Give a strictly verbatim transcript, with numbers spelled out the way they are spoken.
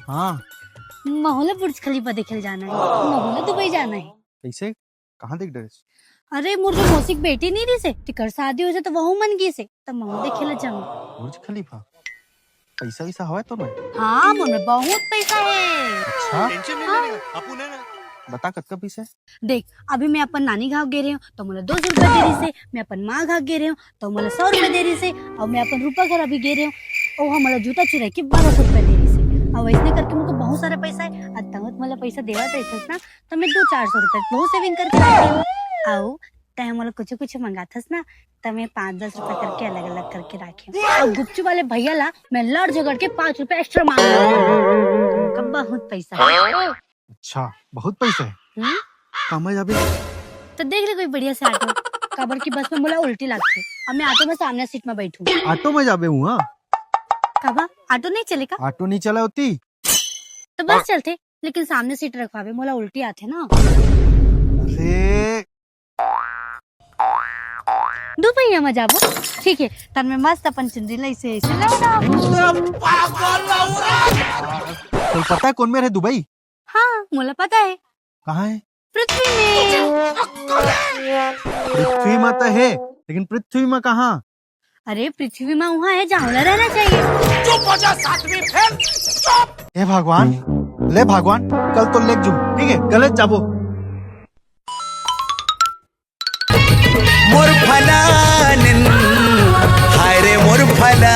हाँ। महूँ ला बुर्ज खलीफा देखे ल जाना हे, महूँ ला दुबई जाना हे। कइसे? कहाँ देख डरेस? अरे, मोर जो मौसी के बेटी नइ रहिसे, तेकर शादी होइसे त वहू मन गिसे, त महूँ देखे ल जाहूँ। बुर्ज खलीफा? पइसा वइसा हवय तोर में? हाँ, मोर में बहुत पइसा हे। अच्छा? हाँ। बता, कतका पइसा हे? देख, अभी मैं अपन नानी गाँव गे रहेंव, त मोला दो सौ रुपया दे रहिसे, मैं अपन माँ गाँव गे रहेंव, त मोला सौ रुपया दे रहिसे, अउ मैं अपन रूपा घर अभी गे रहेंव, ओहा मोला जूता चुराय के बारह सौ रुपया दे रहिसे। अउ अइसने करके मोर करा बहुत सारा पइसा हे, अउ तहूँ मोला पइसा देवत रहिथस ना, त मैं दो चार सौ रुपया बहुत saving करके रख देहूँ। अउ तैं मोला कुछु कुछु मंगाथस ना, त मैं पाँच दस रुपया करके अलग-अलग करके राखेंव। अउ गुपचुप वाले भइया ला मैं लड़ झगड़ के पाँच रुपया extra मांग लेथंव। मोर करा बहुत पइसा हे। अच्छा, बहुत पइसा हे। हम्म? कामा जाबे? त देख ले कोई बढ़िया से auto, काबर कि बस में मोला उल्टी लागथे। अब मैं auto में सामने seat में बइठहूँ। Auto में जाबे हूँ, हाँ? काबर? Auto नइ चले का? Auto नइ चले होही। त बस चलथे, लेकिन सामने seat रखवाबे, मोला उल्टी आथे ना। अरे। दू पहिया म जाबो। ठीक हे, तब मैं मस्त अपन चुनरी ला अइसे, अइसे लहराबो। तोला पता हे कोन मेर हे दुबई? हाँ, मोला पता हे। कहाँ हे? पृथ्वी में। पृथ्वी म त हे, लेकिन पृथ्वी म कहाँ? अरे, पृथ्वी म उहाँ हे, जहाँ ओला रहना चाहिए। चुप हो जा सातवीं फेल, चुप। हे भगवान, ले भगवान, कल तो लेग जू, ठीक हे, कल जाबो। मोर फलानिन, हाय रे मोर फला।